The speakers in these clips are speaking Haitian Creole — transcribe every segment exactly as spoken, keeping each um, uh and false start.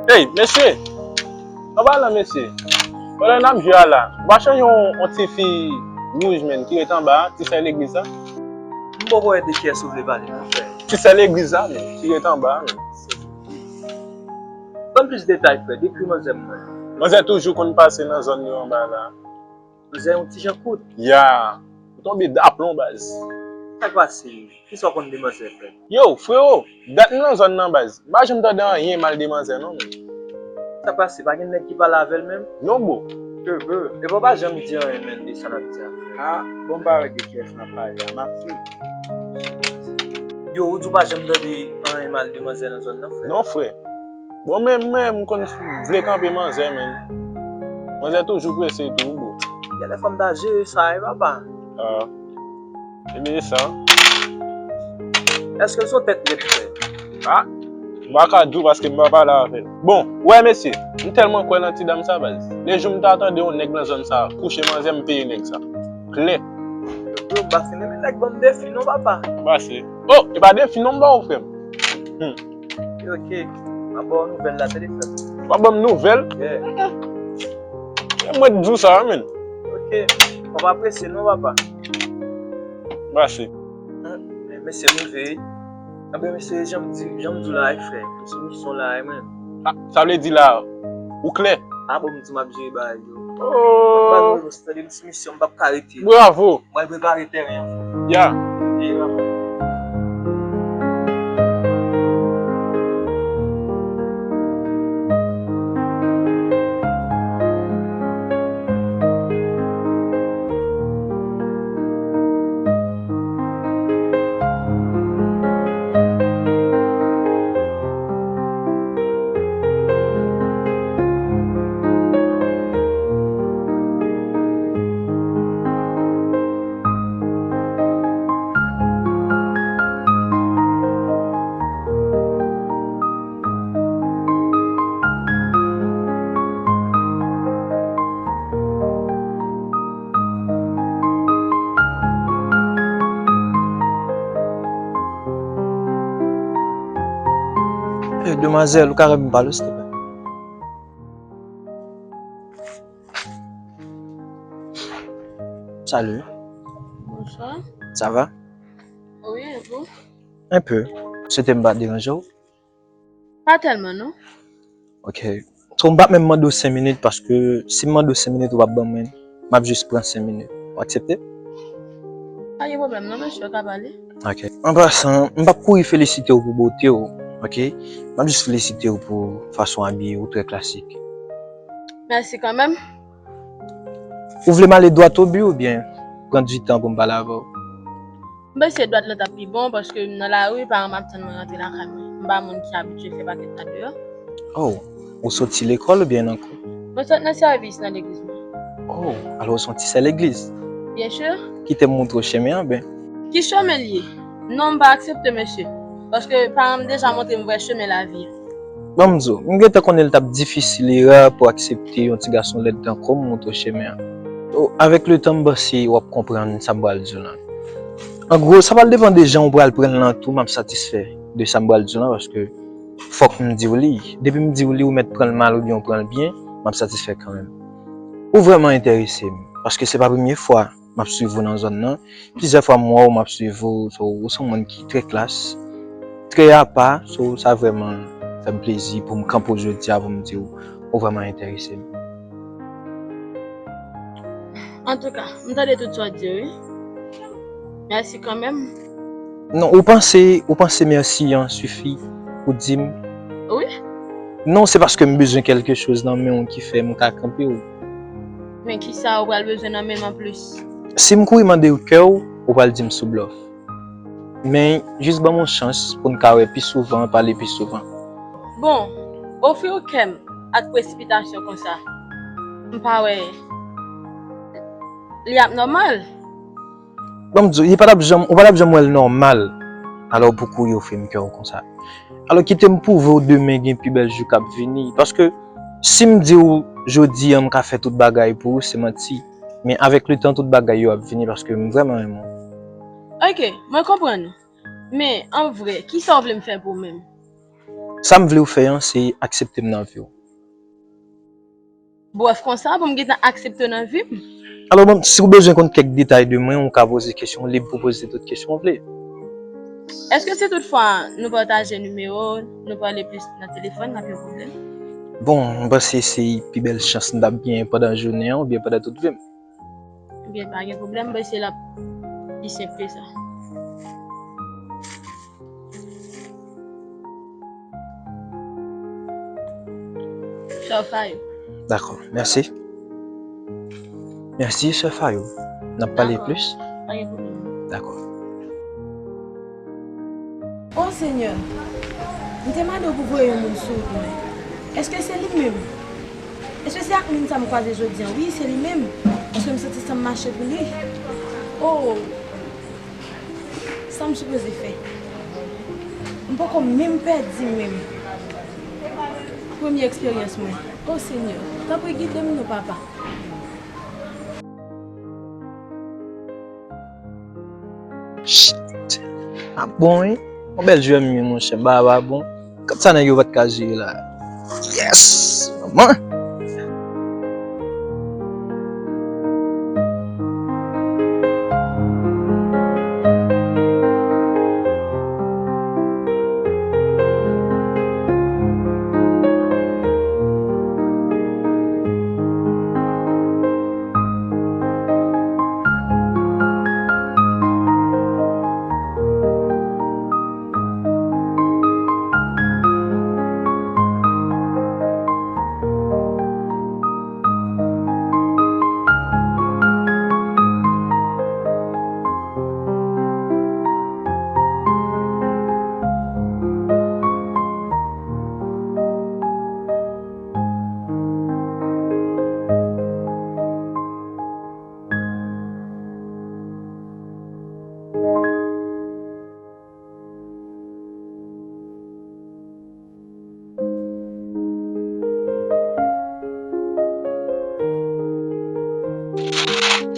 Ey, mesye! An palan, mesye, pandan n ap jwe a la, ou pa chonje yon, yon ti fi wouj, menn, ki ret anba a, ti sè legliz la? M poko wè de kiyès ou vle pale, non, frè. Ti sè legliz la, menn, ki ret anba a, menn. Ban m plis detay, frè. Dekri manzè m mwen. Manzè toujou konn pase nan zòn yo anba la. Manzè yon ti jan kout. Ya, ou tonbe daplon, baz. Sa k pase? Kisa w konn de manzè, frè? Yo, frewo, dat m nan zòn nan, baz. M pa janm tande anyen mal de manzè, non, menn. Sa k pase? Pa gen nèg ki pale avè l menm? Non, bro. Yo, bro, epi w pa janm di anyen, menn, de sa n ap di a, frè. Ah, bon, m pa wè de kiyès n ap pale a, m ap swiv. Yo, ou di w pa janm tande anyen mal de manzè nan zòn nan, frè? Non, frè. Bon, men mwen, m konn vle kanpe manzè, menn. Manzè toujou prese tou, bro. Gen de fwa m ta jere sa, wi, papa. Ah. Ebyen, e sa. Èske l se yon tèt rèd, frè? Ah, m pa ka di w paske m pa pale avè l. Bon, ou wè, mesye, m tèlman kwè nan ti dam sa, baz. Lejou m ta tande yon nèg nan zòn sa kouche manzè, m peye nèg sa. Klè. Yo, m pa fin renmen nèg ban m defi, non, papa. M pase. Oh, e pa defi, non, m ba w, frè m. Hmm. Ok, ok. M ap ba w nouvèl la, telefòn. W ap ban m nouvèl? Yeah. E mwen t di w sa, menn. Ok. Fò w pa prese non, papa. Mèsi. Hmm, men mesye rive wi. Anben mesye, jan m di, jan m di w la wi, frè. M sou misyon la wi, menn. Ah, sa vle di la, ou klè? Ah bon, m di m ap jere bagay yo. Oh. M pa gen rezo, sitadi m sou misyon, m p ap ka rete. Bravo. Mwen prepare tèren an. Ya. Ye, papa. Eh, demwazèl, ou ka rele m Palo, silvouplè? Salut. Bonsoir. Ça va? Oui, et vous? Un peu. Swete m pa deranje w? Pa tèlman, non. Ok. So, m p ap menm mande w senk minit, paske si m mande w senk minit, ou p ap ban mwen. M ap jis pran senk minit. Ou aksepte? Pa gen pwoblèm, non, mesye, ou ka pale. Ok. An pasan, m p ap kouri felisite w pou bote w, ok? M ap jis felisite w pou fason w abiye, ou trè klasik. Mèsi kanmenm. Ou vle m ale dwat o bi oubyen pran di tan pou m pale avè w? M panse dwat lan t ap pi bon paske m nan lari, paran m ap tann mwen rantre lakay mwen. M pa moun ki abitye fè pakèt sa deyò. Oh, ou soti lekòl oubyen nan kou? Mwen sot nan sèvis nan legliz mwen. Oh, alò ou se yon ti sè legliz? Byen si. Kite m montre w chemen an, ben. Ki chemen l ye? Non, m pa aksepte, mesye. Paske paran m deja montre m vrè chemen lavi a. Ban m di w, m gentan konnen l t ap difisil e ra pou w aksepte yon ti gason lèd tankou m montre w chemen an. O, avèk letan, m panse w ap konprann sa m pral di w lan. An gwo, sa pral depann de jan w pral pran l lan tou, m ap satisfè de sa m pral di w lan, paske fòk m di w li. Depi m di w li, ou mèt pran l mal oubyen w pran l byen, m ap satisfè kanmenm. Ou vrèman enterese m, paske se pa premye fwa m ap swiv ou nan zòn nan. Plizyè fwa m wè w, m ap swiv ou, so, ou se yon moun ki trè klas, trè apa, so, sa vrèman fè m plezi pou m kanpe w jodi a pou m di w, ou vrèman enterese m. Antouka, m tande tout sa w di yo, wi. Mèsi kanmenm. Non, ou panse, ou panse mèsi an sifi pou di m? Wi. Non, se paske m bezwen kèlke choz nan men w ki fè m ka kanpe w. Men kisa ou pral bezwen nan men m anplis? Si m kouri mande w kè w, ou pral di m sou blòf. Men, jis ban m yon chans pou n ka wè pi souvan, pale pi souvan. Bon, ofri w kè m ak presipitasyon konsa, m pa wè li ap nòmal. Ban m di w, li pa t ap janm, ou pa t ap janm wè l nòmal. Alò, pou kouri ofri m kè w konsa. Alò, kite m pwouve w demen gen pi bèl jou k ap vini. Paske, si m di w jodi a m ka fè tout bagay pou ou, se manti. Men avèk letan, tout bagay yo ap vini paske m vrèman renmen w. Ok, mwen konprann ou. Men, an vrè, kisa w vle m fè pou ou menm? Sa m vle w fè an, se aksepte m nan vi w. Bref, konsa pou m gentan aksepte w nan vi m. Alò, bon, si w bezwen konn kèk detay de mwen, ou ka poze kesyon, ou lib pou poze tout kesyon w vle. Èske si toutfwa nou pataje nimewo, nou pale plis nan telefòn, n ap yon pwoblèm? Bon, m panse se pi bèl chans m t ap genyen pandan jounen an oubyen pandan tout vi m. Ebyen, pa gen pwoblèm, m panse l ap pi senp ke sa. Sè Fayou. Dakò, mèsi. Mèsi, sè Fayou. N ap pale plis. Pa gen pwoblèm. Dakò. O Senyè, m te mande w pou voye yon moun sou wout mwen. Èske se li menm? Èske se ak moun sa m kwaze jodi a? Wi, se li menm. Paske m santi san m mache pou li. O! Sa m sipoze fè? M poko menm pèdi menm. Premye eksperyans mwen. O Senyè, tanpri gide m non, Papa. Shit. A bon, wi. Yon bèl jwè m ye, monchè. Ba, ba bon. Kot sa nèg yo pa t ka jere la? Yes! Manman!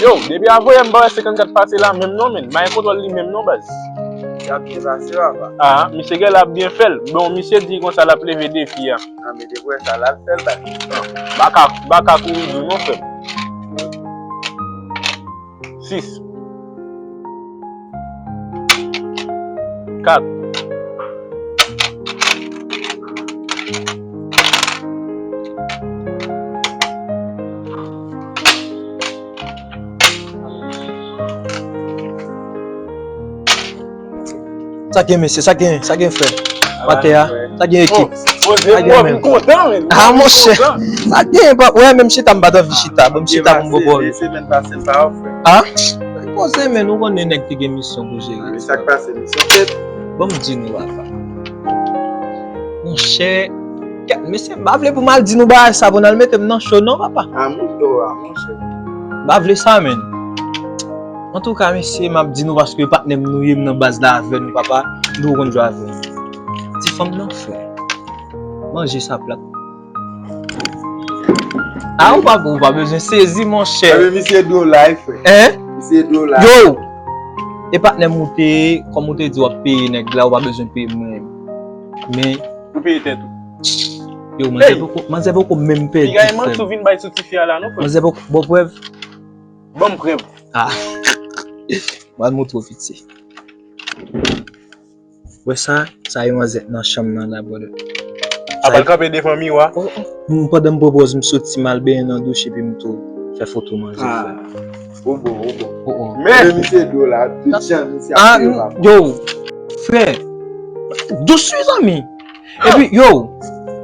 Yo, depi a voye m pa wè senkannkat pase la menm non, menn. M pa gen kontwòl li menm non, baz. Y ap byen pase, papa. Ah, misye genlè ap byen fè l. Bon, misye di konsa l ap leve defi a. Ah, men depi w wè sa, l al fè l, baz. Baka, baka kouri di w non, frè m. Sis. Kat. Sa gen, mesye, sa gen, sa gen, frè? Atè a, sa gen, ekip? Poze m wè m kontan, men. Ah, monchè. Sa gen, pa, wè, menm chita, m pa t anvi chita. Ban m chita pou m bòbò. Semèn pase, m pa wè, frè. Ah? Poze, men, ou konnen nèg te gen misyon pou jere. Men sa k pase, misyon fèt. Ban m di nou, papa. Monchè, kèt, mesye, m pa vle pou m al di nou bagay sa, pou n al mete m nan cho, non, papa. Ah, monchè, ah, monchè. M pa vle sa, menn. Antouka, mesye, m ap di nou paske patnè m nou ye, m nan baz la avè nou, papa. Nou konn jwe avè nou. Ti fanm nan, frè. Manje sa plat. Ah, ou pa, ou pa bezwen sezi, monchè. Ebyen, misye dwo la, wi, frè. Hein? Misye dwo la. Yo! E patnè m ou te ye, kòm ou te di w ap peye nèg la, ou pa bezwen peye mwen. Men. Ou peye tèt ou. Yo, manzè poko, manzè poko menm pèdi. Piga e manti w vin bay sou tifi a la, non, frè. Manzè poko, bon prèv. Ban m prèv. Ah. Mwen montre w piti. Wè sa, sa e manzè nan chanm nan la, brother. Apa l kanpe devan miwa. Oh, oh. M, pandan m pran pòz, m soti m al benyen nan douch epi m tou fè foto manzè, frè. Ou bon, ou bon. Oh, oh. Men Misye dwo la, tout jan misye ap peye, papa. Yo, frè. Dous wi, zanmi. Epi, yo,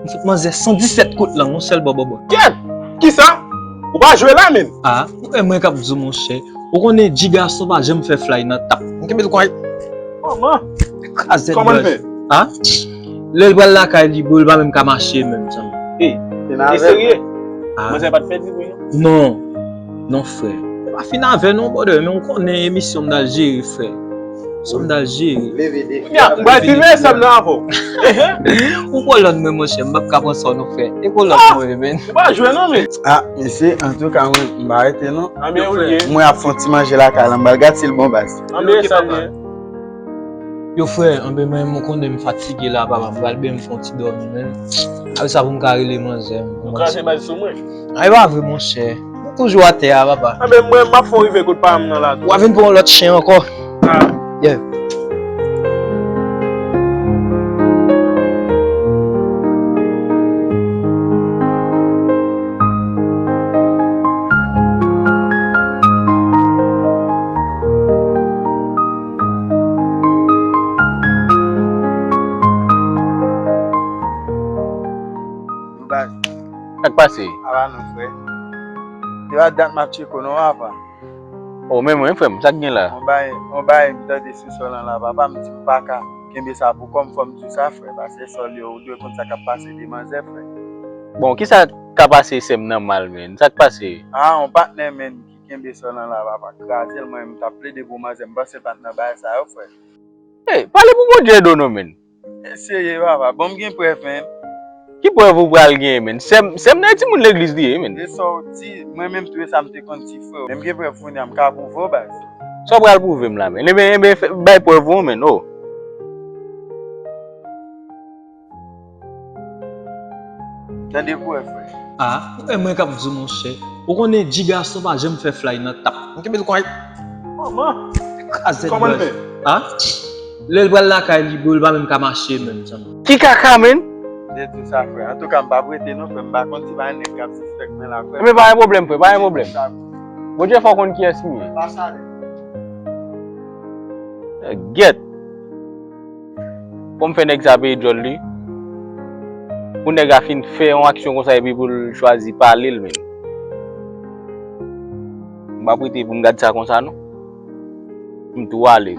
m fout manzè san disèt kout lang, yon sèl bò, bò, bò. Kèt! Kisa? Ou pa jwe la, menn. Ah, ou wè mwen k ap di w, monchè. Ou konnen G gason pa janm fè fly nan tap. M kenbe l konsa. Kòman? Krazèt Kòman l baz. Fè? Ah? Lè l pral lakay li, bro, l pa menm ka mache menm, zanmi. Ey, Fin e avè l. Serye? Ah. Manzè pa t pèdi vre, non? Non. Non, frè. Ou pa fin avè non, brother, men ou konnen emisyon m t al jere, frè. Emisyon m t al jere. Leve defi. Kounya, m pral filme sa m nan avè w. Ou kolòn mwen, monchè, m p ap ka pran sa w non, frè. E kolòn mwen, men. Ou pa jwe non, men. Ah, mesye, antouka, mwen, m pa rete non. Anben ou ye. Mwen ap fè yon ti manje lakay la, m pral gad si l bon, baz. Anben sa m ye. Yo, frè, anben, mwen menm, ou konnen m fatige la, papa. M pral benyen, m fè yon ti dòmi, men. Apre sa, pou m ka rele manzè m. Ou kraze baz sou mwen. Ay, pa vre, monchè. Ou toujou atè a, papa. Anben, mwen, m ap fè w rive kot pa m nan la tou. W a vin pran yon lòt chen ankò. Ah. Yeah. Yo, baz. Sa k pase? Apa non, frè. Se pa dat m ap tcheke w non, apa. Oh, men mwen, frè m, sa k gen la? On bay, on bay, m tande sou sòl lan la, papa, m di m pa ka kenbe sa pou kò m, fò m di w sa, frè, paske sòl yo, ou dwe konn sa k ap pase de manzè, frè. Bon, kisa k ka pase sè m nan mal, men? Sa k pase? Ah, on patnè, men, ki kenbe sòl lan la, papa, kraze l, mwen, m t ap plede pou manzè, m panse l pa t nan bagay sa yo, frè. Hey, pale pou Bondye ede w non, men. E serye, papa. Bon, m gen prèv, men. Ki prèv ou pral gen, men? Sè m, sè m nan e timoun legliz li ye, men. E sa w di, mwen menm tou e sa m te konn di frè w. Men m gen prèv kounye a, m ka pwouve w, baz. Sa w pral pwouve m la, men? Enben, enben, fè, bay prèv ou, men, oh. Tande pou wè, frè. Ah, ou wè mwen k ap di w, monchè. Ou konnen G gason pa janm fè flay nan tap. M kenbe l konsa. Manman! Kazèk baz. Kòman l fè? Ah? Lè l pral lakay li, bro, l pa menm ka mache menm, zanmi. Ki kaka, men? De tou sa, frè. Antouka, m p ap rete non, frè. M pa konn si pa nèg k ap sispèk mwen la, frè. Men pa gen pwoblèm, frè, pa gen pwoblèm. Bondye fè w konn kiyès m ye. Pa sale. Eh, gyèt. Fò m fè nèg sa peye djòl li. Pou nèg a fin fè yon aksyon konsa epi pou l chwazi pale l menm. M p ap rete pou m gad sa konsa non. M tou ale.